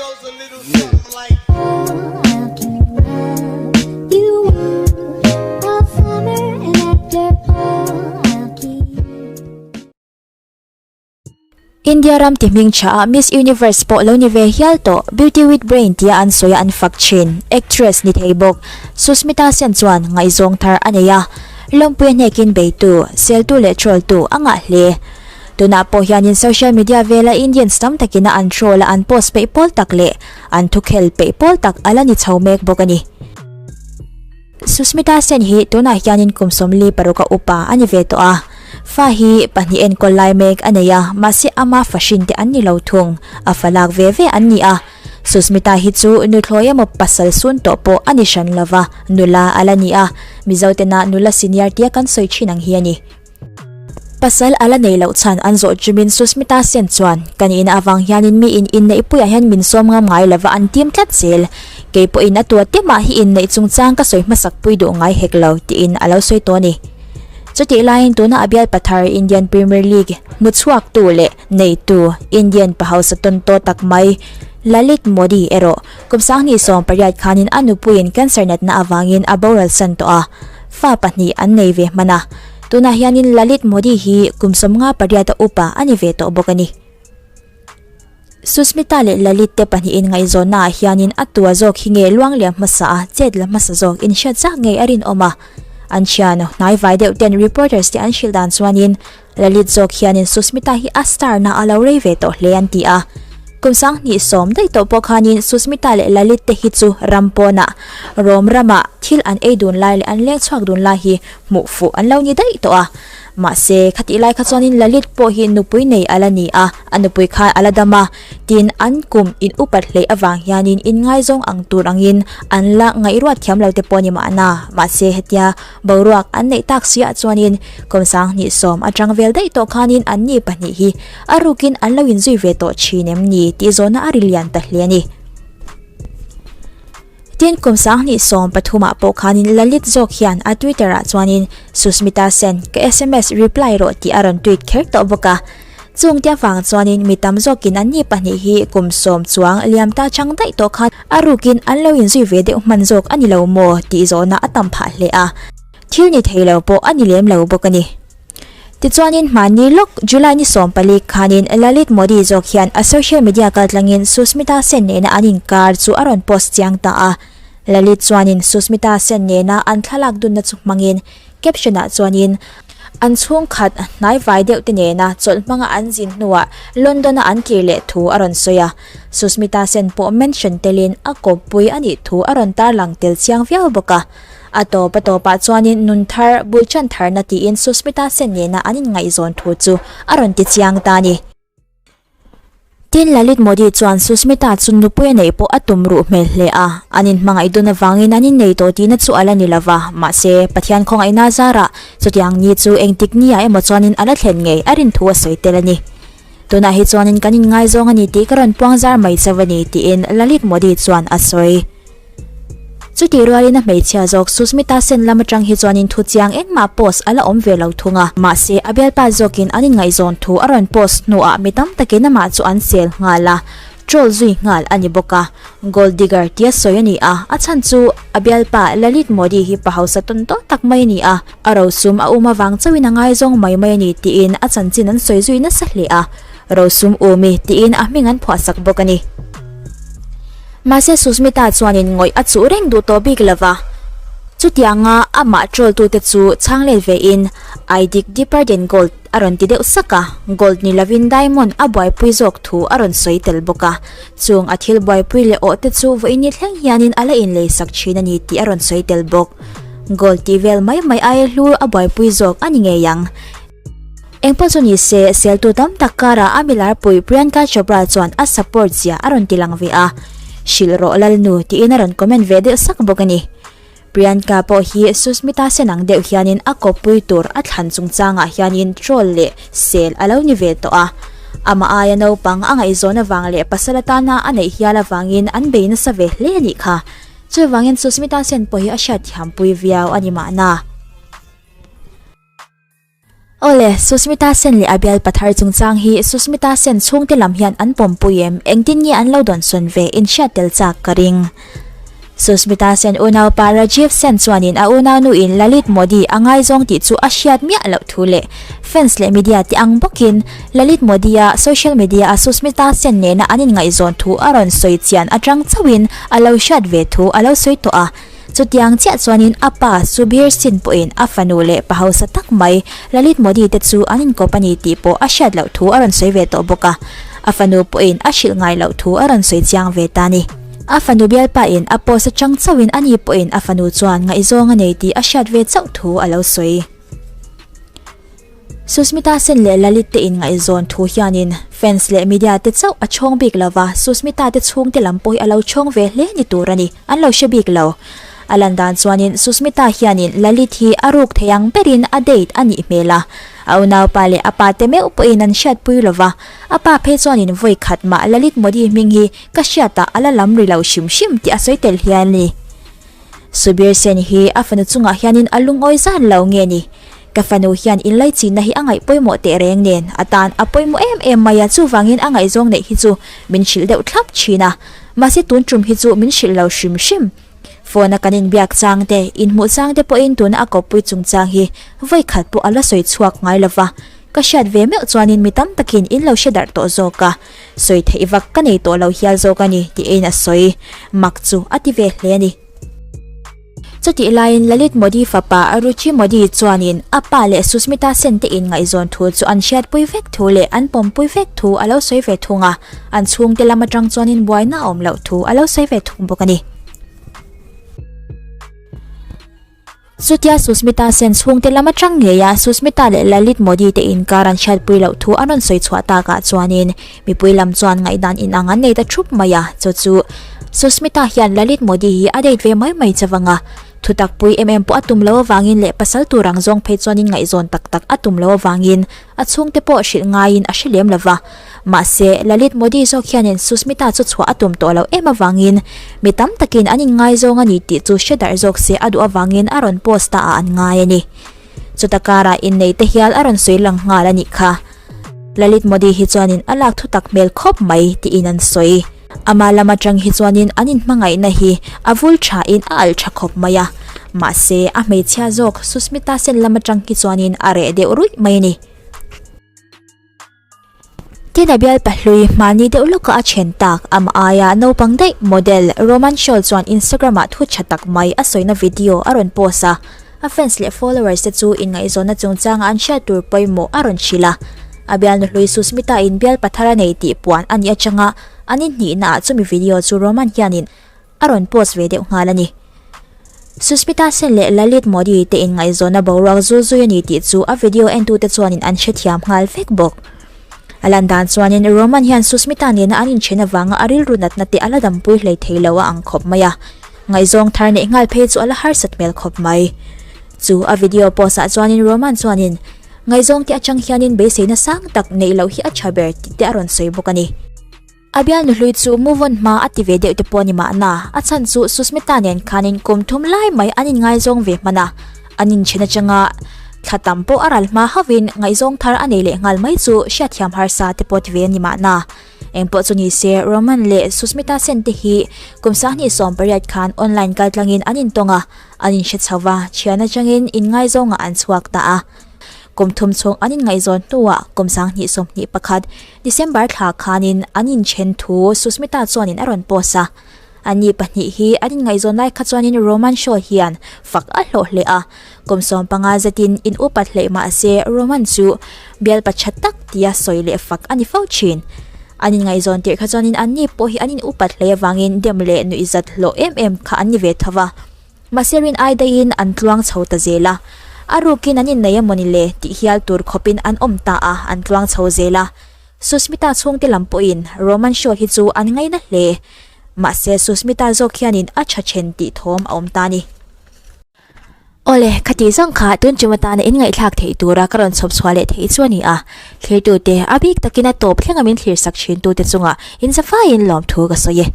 goes a little something like. India ram ti hming tha ah Miss Universe pawh lo ni ve hial tawh, Beauty with Brain tia an sawi a an fak thin, actress ni thei bawk, Susmita Sen chuan ngaihzawng thar a nei a, lawmpuia hnekin beitu, seltu leh trolltu a ngah hle. Tunah pawh hianin social media vela Indians tam takina an troll a an post peih pawl tak leh an thukhel peih pawl tak a la ni chho mek bawk a ni. Susmita Sen hi tunah hianin kum 46 a upa a ni ve tawh a, fa hi pahnih enkawl lai mek a nei a, mahse ama fa hrin te an ni lo thung, a fa lak ve ve an ni a. Susmita hi chu nuthlawi emaw pasal sun tawh pawh a ni hran lova, nula a la ni a, Mizo tena nula senior tia kan sawi thin ang hi a ni. Pasal a la nei loh chhan an zawh chumin Susmita Sen chuan, Ka nihna avang hianin mi in inneihpuiah hian min sawm ngam ngai lova an tim tlat zel. Kei pawhin a tua te mah hi inneih chungchang ka sawi hmasak pui duh ngai hek lo, tiin a lo sawi tawh a ni. Chutih laiin tuna a bial pathar Indian Premier League hmuchhuaktu leh neitu Indian pa hausa tawn tawh tak mai Lalit Modi erawh kum 2018 khanin a nupuiin cancer natna avangin a boralsan tawh a, fa pahnih an nei ve hman a. Tunah hianin Lalit Modi hi kum 58 a upa a ni ve tawh bawk a ni. Susmita leh Lalit te pahnihin ngaihzawnnaah hianin a tua zawk hi nge luang liam hmasa a, chet la hmasa zawk inhriat zak ngei a rinawm a. An thian hnaivai deuh ten reporters te an hrilh dan chuanin Lalit zawk hianin Susmita hi a star na a lo rei ve tawh hle an ti a. Kum 2010 daih tawh pawh khanin Susmita leh Lalit te hi chu ram pawnah, Rome ramah thil an ei dun lai leh an leng chhuak dun lai hi hmuh fuh an lo ni daih tawh a. Mahse, khatih lai kha chuanin Lalit pawh hi nupui nei a la ni a, a nupui khan a la dam a, tin an kum in upat hleih avang hianin inngaizawng ang tur angin an la ngaihruat thiam lo te pawh a ni mahna. Mahse, hetia boruak an neih tak siah chuanin kum 2010 atang vel daih tawh khanin anni pahnih hi a rukin an lo inzui ve tawh thin em ni tih zawhna a ri lian ta hle a ni. Tin, kum 2013 ah pawh khanin Lalit zawk hian a Twitter ah chuanin Susmita Sen, ka sms reply rawh tih a rawn tweet kher tawh bawk a. Chung te avang chuanin mi tam zawkin anni pahnih hi kum sawm chuang liam ta chang daih tawh khan a rukin an lo inzui ve deuh hman zawk a ni lo maw tih zawhna a tam phah hle a. Thil ni thei lo pawh a ni lem lo bawk a ni. Tichuanin hmanni lawk July ni 14 khanin Lalit Modi zawk hian a social media kaltlangin Susmita Sen nena an inkar chu a rawn post chiang ta a. Lalit chuanin Susmita Sen nena an thlalak dunna chu hmangin caption ah chuanin an chhungkhat hnaivai deuh te nena chawlh hmanga an zin hnuah London a an kir leh thu a rawn sawi a. Susmita Sen pawh mention telin a kawppui a nih thu a rawn tarlang tel chiang viau bawk a. A tawp a tawpah chuanin nun thar, bul chan tharna tiin Susmita Sen nena an inngaihzawn thu chu a rawn ti chiang ta a ni. Tin, Lalit Modi chuan Susmita chu nupui a neih pawh a tum ruh hmel hle a, an inhmangaih dun avangin an innei tawh tihna chu a la ni lo va, mahse, Pathian khawngaihna zarah chutiang ni chu engtik niah emaw chuanin a la thlen ngei a rin thu a sawi tel a ni. Tunah hi chuanin kan inngaizawng a ni tih ka rawn puang zar mai chauh a ni, tiin Lalit Modi chuan a sawi. Chutih rualin a hmeichhia zawk Susmita Sen lam atang hi chuanin thu chiang engmah post a la awm ve lo thung a. Mahse, a bialpa zawkin an inngaihzawn thu a rawn post hnuah mi tam takin amah chu an sel nghal a, troll zui nghal a ni bawk a. Gold digger tia sawi a ni a, a chhan chu a bialpa Lalit Modi hi pa hausa tawn tawh tak mai a ni a, a rosum a um avang chauhin a ngaizawng mai mai a ni tiin a chanchin an sawi zui nasa hle a, rosum umi tiin a hming an phuahsak bawk a ni. Mahse Susmita chuanin ngawih a chuh reng duh tawh bik lova, chutianga amah troll tute chu chhang let vein I dig deeper than gold a rawn ti deuh sak a, gold ni lovin diamond a buaipui zawk thu a rawn sawi tel bawk a, chung a thil buaipui leh awh te chu vawiin ni thleng hianin a la inlei sak thin a ni tih a rawn sawi tel bawk. Gold tih vel mai mai aia hlu a buaipui zawk a ni ngei ang. Engpawh chu ni se, seltu tam tak karah a milarpui Priyanka Chopra chuan a support zia a rawn ti lang ve a, Hrilh rawh Lalnu tiin a rawn comment ve deuh sak bawk a ni. Priyanka pawh hi Susmita Sen ang deuh hianin a kawppui tur a thlan chungchangah hianin troll leh sel a lo ni ve tawh a. Amah aia naupang a ngaihzawn avang leh pasal atana a neih hial avangin an bei nasa ve hle a nih kha. Chuvangin Susmita Sen pawh hi a hriatthiampui viau a ni mahna. Awle, Susmita Sen leh a bialpa thar chungchang hi Susmita Sen chhungte lam hian an pawmpui em? Engtin nge an lo dawnsawn ve? Inhriat tel chak ka ring. Susmita Sen unaupa Rajiv Sen chuanin a unaunuin Lalit Modi a ngaizawng tih chu a hriat miah loh thu leh fans leh media te ang bawkin Lalit Modi-a social media-a Susmita Sen nena an inngaihzawn thu a rawn sawi chian atang chauhin a lo hriat ve thu a lo sawi tawh a. Chutiang chiah chuanin a pa Subhir Singh pawhin a fanu leh pa hausa tak mai Lalit Modi te chu an inkawp a ni tih pawh a hriat loh thu a rawn sawi ve tawh bawk a, a fanu pawhin a hrilh ngai loh thu a rawn sawi chiang ve ta a ni. A fanu bialpain a post atang chauhin ani pawhin a fanu chuan ngaihzawng a nei tih a hriat ve chauh thu a lo sawi. Susmita Sen leh Lalit te inngaihzawn thu hianin fans leh media te chauh a chhawng bik lo va, Susmita te chhungte lam pawh hi a lo chhawng ve hle ni tur a ni, an lo hre bik lo. A lan dan chuanin Susmita hianin Lalit hi a ruk thei ang berin a date a nih hmel a, a unaupa leh a pa te meuh pawhin an hriatpui lo va, a pa phei chuanin vawi khat mah Lalit Modi hming hi ka hriatah a la lam ri lo hrim hrim tih a sawi tel hian a ni. Subir Sen hi a fanu chungah hianin a lungawi zan lo nge ni? Ka fanu hian inlaichinna hi a ngaih pawimawh teh reng nen a tan a pawimawh em em mai a, chuvangin a ngaihzawng neih hi chu min hrilh deuh thlap thin a. Mahse tun tum hi chu min hrilh lo hrim hrim. Phone a kan inbiak chang te, inhmuh chang te pawhin tuna a kawppui chungchang hi vawi khat pawh a la sawi chhuak ngai lo va, ka hriat ve meuh chuanin mi tam takin in lo hre darh tawh zawk a. Sawi theih vak ka nei tawh lo hial zawk a ni tiin a sawi. Mak chu a ti ve hle a ni. Chutih laiin Lalit Modi fapa Ruchi Modi chuanin a pa leh Susmita Sen te inngaihzawn thu chu an hriatpui vek thu leh an pawmpui vek thu a lo sawi ve thung a, an chhungte lam atang chuanin buaina a awm loh thu a lo sawi ve thung bawk a ni. Chutia Susmita Sen chhungte lam atang ngeia Susmita leh Lalit Modi te inkar an hriatpui loh thu an rawn sawi chhuah takah chuanin mipui lam chuan ngaihdan inang an nei ta thup mai a, chu chu Susmita hian Lalit Modi hi a date ve mai mai che vang a, thutak pui em em pawh a tum lo avangin leh pasal tur ang zawng phei chuanin ngaihzawn tak tak a tum lo avangin a chhungte pawh hrilh ngaiin a hre lem lo va. Mahse, Lalit Modi zawk hianin Susmita chu chhuah a tum tawh loh em avangin mi tam takin an inngaizawng a ni tih chu hre darh zawk se a duh avangin a rawn post ta ah an ngai a ni. Chuta karah innei te hial a rawn sawi lang nghal a nih kha. Lalit Modi hi chuanin a lak thutak hmel khawp mai tiin an sawi. Ama lam atang hi chuanin an inhmangaihna hi a vul thain a alh tha khawp mai a. Mahse, a hmeichhia zawk Susmita Sen lam atang hi chuanin a reh deuh ruih mai a ni. Tin a bial pahlui hmani deuh lawka a then tak amah aia naupang daih model Roman Shaw chuan Instagram ah thu tha tak mai a sawina video a rawn post a, a fans leh followers te chu inngaihzawnna chungchanga an hriat tur pawimawh a rawn hrilh a. A bialnu hlui Susmita in bial pathar a nei tih puan a nih atanga an inhnihna ah chumi video chu Roman hianin a rawn post ve deuh nghal a ni. Susmita Sen leh Lalit Modi te inngaihzawnna boruak zul zui a ni tih chu a video entute chuanin an hrethiam nghal vek bawk. A lan dan chuanin Roman hian Susmita nena an inthen avanga a rilru natna te a la dampui hlei thei lo a ang khawp mai a, ngaihzawng thar neih nghal phei chu a la harsat hmel khawp mai. Chu a video post ah chuanin Roman chuanin ngaihzawng te atang hianin beiseina sang tak neih loh hi a tha ber tih te a rawn sawi bawk a ni. A bialnu hlui chu move on hma a ti ve deuh te pawh a ni mahna, a chhan chu Susmita nen khanin kum thum lai mai an inngaizawng ve hman a, an inthen atanga thla tam pawh a ral hma hauhin ngaihzawng thar a nei leh nghal mai chu hriatthiam harsa te pawh ti ve a ni mahna. Engpawh chu ni se, Roman leh Susmita Sen te hi kum 2018 khan online kaltlangin an intawng a, an inhre chho va, thian atangin inngaizawngah an chhuak ta a. Kum thum chhung an inngaihzawn hnuah kum 2021 December thla khanin an inthen thu Susmita chuanin a rawn post a. Anni pahnih hi an inngaihzawn lai kha chuanin Roman Shaw hian fak a hlawh hle a. Kum 15 zetin in upat hleih mah se Roman chu bialpa tha tak tia sawi leh fak a ni fo thin. An inngaihzawn tirh kha chuanin anni pawh hi an in upat hleih avangin dem leh nuihzat hlawh em em kha an ni ve tho va. Mahse rin ai daihin an tluang chho ta zel a, a rukin an innei a mawni le tih hial tur khawpin an awm ta a, an tluang chho zel a. Susmita chhungte lam pawhin Roman show hi chu an ngaina hle. Mahse Susmita zawk hianin a tha then tih thawm a awm ta a ni. Awle, khati zawng kha tun tum atana inngaihthlak theih tura ka rawn chhawp chhuah leh theih chu a ni a. Thlirtute, a bik takin a tawp thlenga min thlirsak thintute chungah inzafaiin lawmthu ka sawi e.